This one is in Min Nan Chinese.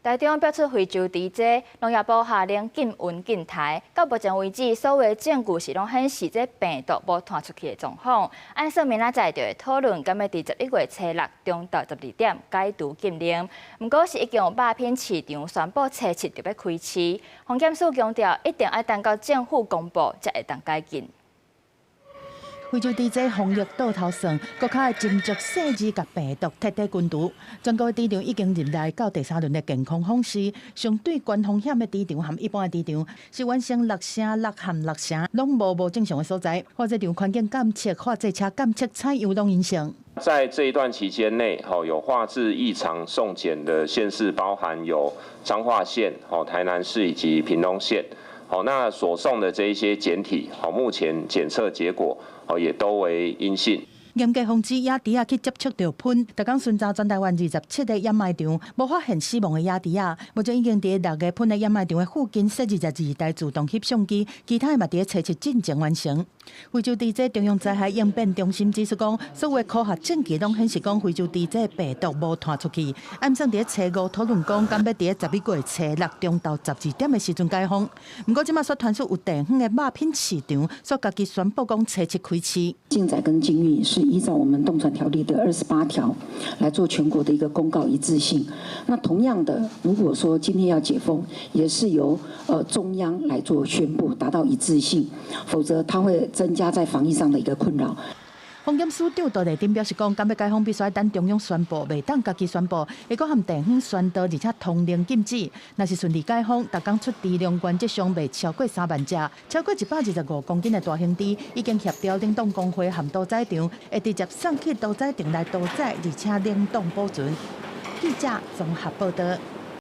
台中爆出非洲豬災，農業部下令禁運禁刣。到目前為止，所有證據是攏顯示這病毒無傳出去的狀況。按算明仔載就會討論，敢欲佇11月初六中晝12點解除禁令。毋過是已經有肉品市場宣布初七就欲開市。防檢署強調，一定愛等到政府公布，才會當解禁。非洲豬災防疫倒頭算，閣較會斟酌細緻共病毒徹底根除。全國的豬場已經入來到第三輪的健康訪視，相對懸風險的豬場和一般的豬場，是完成六成六和六成，攏無無正常的所在。化制場環境監測、化制車監測採樣攏陰性。在這一段期間內，有化制異常送檢的縣市，包含有彰化縣、台南市以及屏東縣。好，那所送的這一些檢體，好，目前檢測結果，哦，也都為陰性。嚴格防止野豬仔去接觸著噴，逐工巡查全台灣27個掩埋場，無發現死亡的野豬仔。目前已經佇六個噴的掩埋場的附近設22台自動翕相機，其他的嘛佇咧初七進前完成。非洲豬災中央災害應變中心指出講，所有科學證據攏顯示講非洲豬災病毒無傳出去。按算佇咧初五討論講，敢欲佇咧11月初六中晝12點的時陣解封。毋過這馬煞傳出有地方的肉品市場，煞家己宣布講初七開市。禁載跟禁運是依照我們動傳條例的28條來做全國的一個公告一致性。那同樣的，如果說今天要解封，也是由中央來做宣布，達到一致性，否則它會增加在防疫上的一個困擾。防檢署長杜麗珍表示講，敢欲解封必須等中央宣布，袂當家己宣布。會閣和地方宣導，而且通令禁止。若是順利解封，逐工出豬量原則上袂超過3萬隻，超過125公斤的大型豬，已經協調冷凍工會和屠宰場，會直接送去屠宰場來屠宰，而且冷凍保存。記者綜合報導。